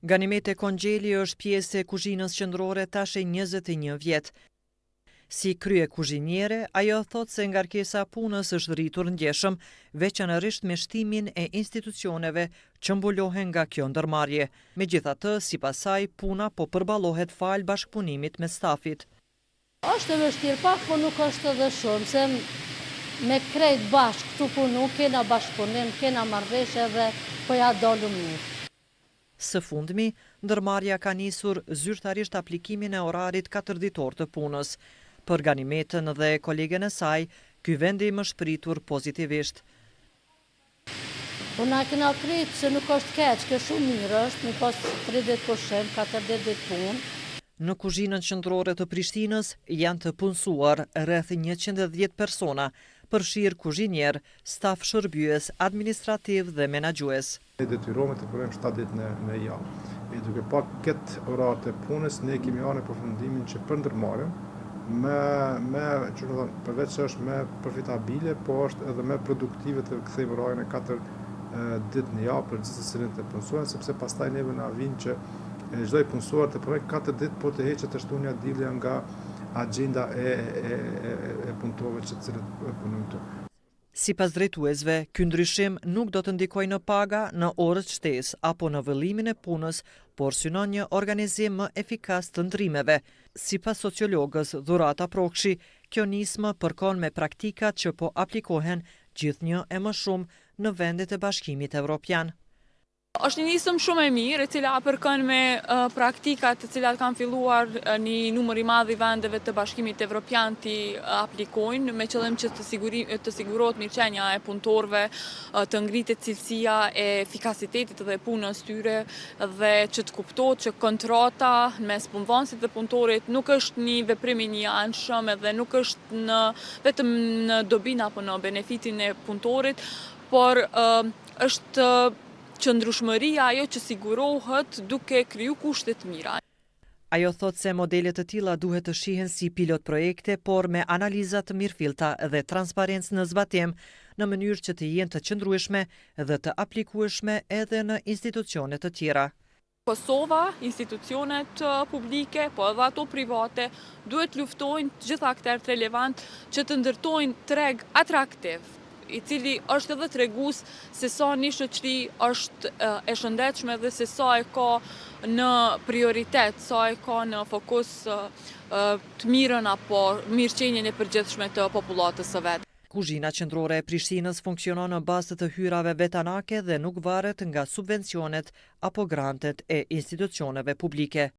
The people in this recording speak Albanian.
Ganimete Kongjeli është pjesë e kuzhinës qendrore tash e 21 vjet. Si kryekuzhiniere, ajo thotë se ngarkesa e punës është rritur ndjeshëm, veçanërisht me shtimin e institucioneve që mbulohen nga kjo ndërmarrje. Megjithatë, sipas saj, puna po përballohet falë bashkëpunimit me stafit. Është e vështirë pak, po nuk është edhe shumë, se me krejt bashkë tu punu, kena bashkëpunim, kena marrëveshje dhe po ja dalim mirë. Së fundmi, ndërmarrja ka nisur zyrtarisht aplikimin e orarit 4 ditor të punës. Për Ganimetën dhe kolegen e saj, ky vendim është pritur pozitivisht. Po na kena prit që nuk është keq, kjo shumë mirë është, mi pas 3 ditë pushim, 4 ditë punë. Në kuzhinën qendrore të Prishtinës janë të punësuar rreth 110 persona, përfshirë kuzhinier, staf shërbyes, administrativ dhe menaxhues. Ne detyrohemi të punojmë 7 ditë në javë. E duke pa këtë orar të punës, ne kemi ardhur në përfundimin që për ndërmarrjen, me, që më thonë, përveç që është me profitabile, po është edhe me produktive të kthejmë orarin e 4 ditë në javë për gjithë cilin të punësuar, sepse pastaj neve na vijnë që çdo i punësuar të punojë 4 ditë, po të heqet të shtunja dilja nga agjenda e punëtorëve që të cilët punojnë këtu. Sipas drejtuesve, ky ndryshim nuk do të ndikojë në paga, në orët shtesë apo në vëllimin e punës, por synon një organizim më efikas të ndrimeve. Sipas sociologës Dhurata Prokshi, kjo nismë përkon me praktikat që po aplikohen gjithnjë e më shumë në vendet e Bashkimit Evropian. Është një nismë shumë e mirë, e cila përkon me praktikat të cilat kanë filluar një numër i madh i vendeve të Bashkimit Evropian t'i aplikojnë me qëllim që të sigurohet mirëqenia e punëtorëve, të ngritet cilësia e efikasitetit dhe punës tyre dhe që të kuptohet që kontrata mes punëdhënësit dhe punëtorit nuk është një veprim i njëanshëm edhe nuk është në vetëm në dobin apo në benefitin e punëtorit, por është qëndrueshmëria ajo që sigurohet duke kriju kushte të mira. Ajo thot se modele të tilla duhet të shihen si pilot projekte, por me analiza të mirëfillta dhe transparencë në zbatim, në mënyrë që të jenë të qëndrueshme dhe të aplikueshme edhe në institucione të tjera. Kosova, institucionet publike, po edhe ato private, duhet luftojnë të gjitha akterët relevant që të ndërtojnë treg atraktiv, i cili është edhe tregues se sa një shoqëri është e shëndetshme dhe se sa e ka në prioritet, sa e ka në fokus të mirën apo mirëqenien e përgjithshme të popullatës së vet. Kuzhina qendrore e Prishtinës funksionon në bazë të hyrave vetanake dhe nuk varet nga subvencionet apo grantet e institucioneve publike.